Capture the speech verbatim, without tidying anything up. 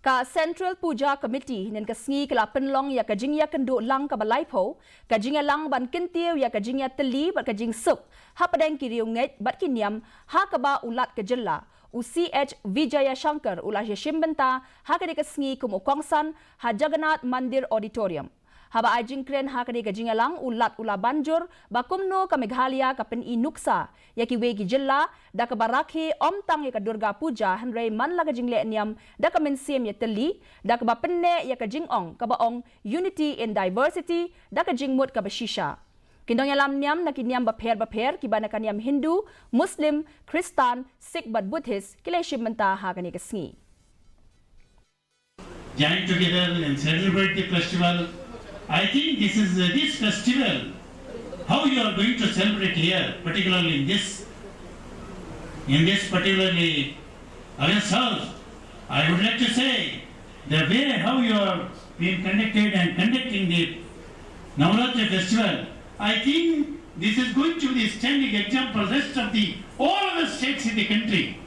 Ka Central Puja Committee hynnin ka sngi ka la pynlong ïa ka jingïakynduh lang kaba laiphew, ka jingïalang ban kyntiew ïa ka jingïatylli bad ka jingsuk hapdeng ki riewngeit bad ki niam, ha kaba u Lat ka jylla, u C H Vijayashankar, u la ïashim bynta ha kane ka sngi kum u kongsan ha Jagannath Mandir Auditorium. Haba ai jingkren ha kane ka jingïalang, u Lat u la ban jur ba kumno ka Meghalaya ka pyni nuksa ïa kiwei ki jylla da kaba rakhe ym tang ïa ka Durga Puja, hynrei man la ka jingleh niam da ka mynsiem ïatylli, da kaba pynneh ïa ka jingong kaba ong "Unity in Diversity" da ka jingmut kaba shisha. Ki nongïalam niam na ki niam bapher bapher, kiba na ka niam Hindu, Muslim, Khristan, Sikh bad Buddhist, ki la ïashim bynta ha kane ka sngi. Join together and celebrate the festival. I think this is uh, this festival, how you are going to celebrate here, particularly in this, in this particularly August house. I would like to say the way how you are being conducted and conducting the Navaratri festival. I think this is going to be a standing example rest of the all other states in the country.